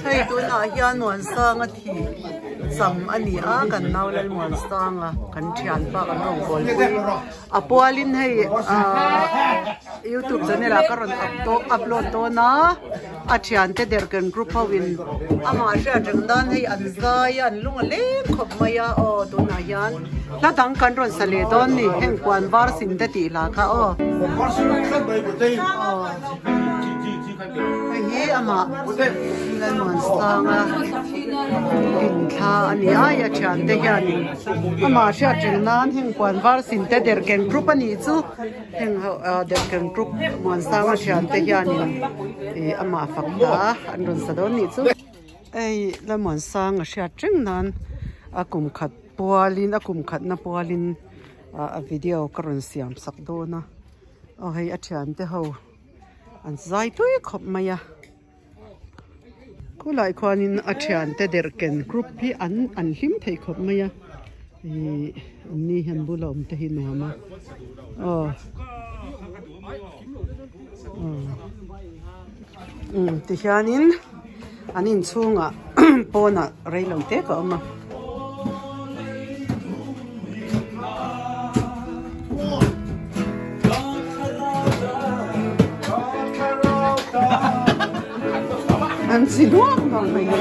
Hei tunah hian Muansanga thi cham a ni a kan nau Lalmuansanga kan thianpa kan rawn kawl pui a pualin hei ahh youtube channel ah ka rawn upload dawn a a thiante derhken group ho in amah hriat reng nan hei an zai a an lung a leng khawp mai a aw tunah hian hla dang kan rawn sa leh dawn ni heng puan var sin te tih hla kha aw. Hei hi amah Lalmuansanga inthla a ni a, a thiante hianin amah hriat reng nan heng puan var sin te derhken group a nih chu heng ho ah derhken group Muansanga thiante hianin ih amah fak ta an rawn sa dawn nih chu. Hei Lalmuansanga hriat reng nan a kum khat pualin a kum khatna pualin ah a video ka rawn siam sak dawn a aw hei a thiante ho. An zai tui khawp mai a khulai khuanin a thiante derhken group hi an an hlim thei khawp mai a ihh an ni hian bula awm te hi nuam a aw umm tihianin an inchhungah pawnah reilo te ka awm a. An chi nuam nuam mai ni.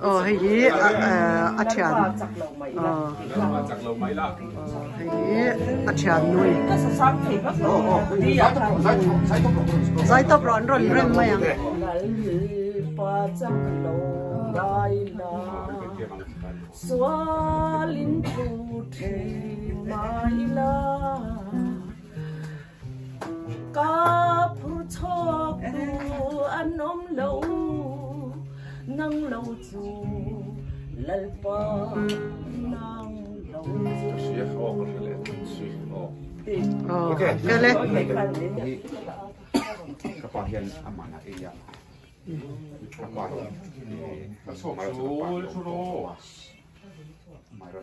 Aw hei hi a thian aw hei hi a thian nui zai tawp rawh an rawn rem mai ang. Ka phur chhawk tu an awm lo, nang lo chu Lalpa nang lo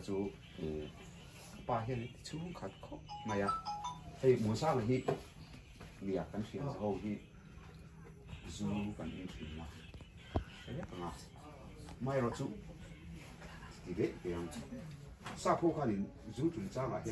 chu. Pa hian ti chhung khat khawp mai a, hei Muansanga hi nia kan hriat ho hi zu kan in thin a, hre vek ang a, amaherawhchu ti daih teh ang, sap ho khanin zu chungchangah hian.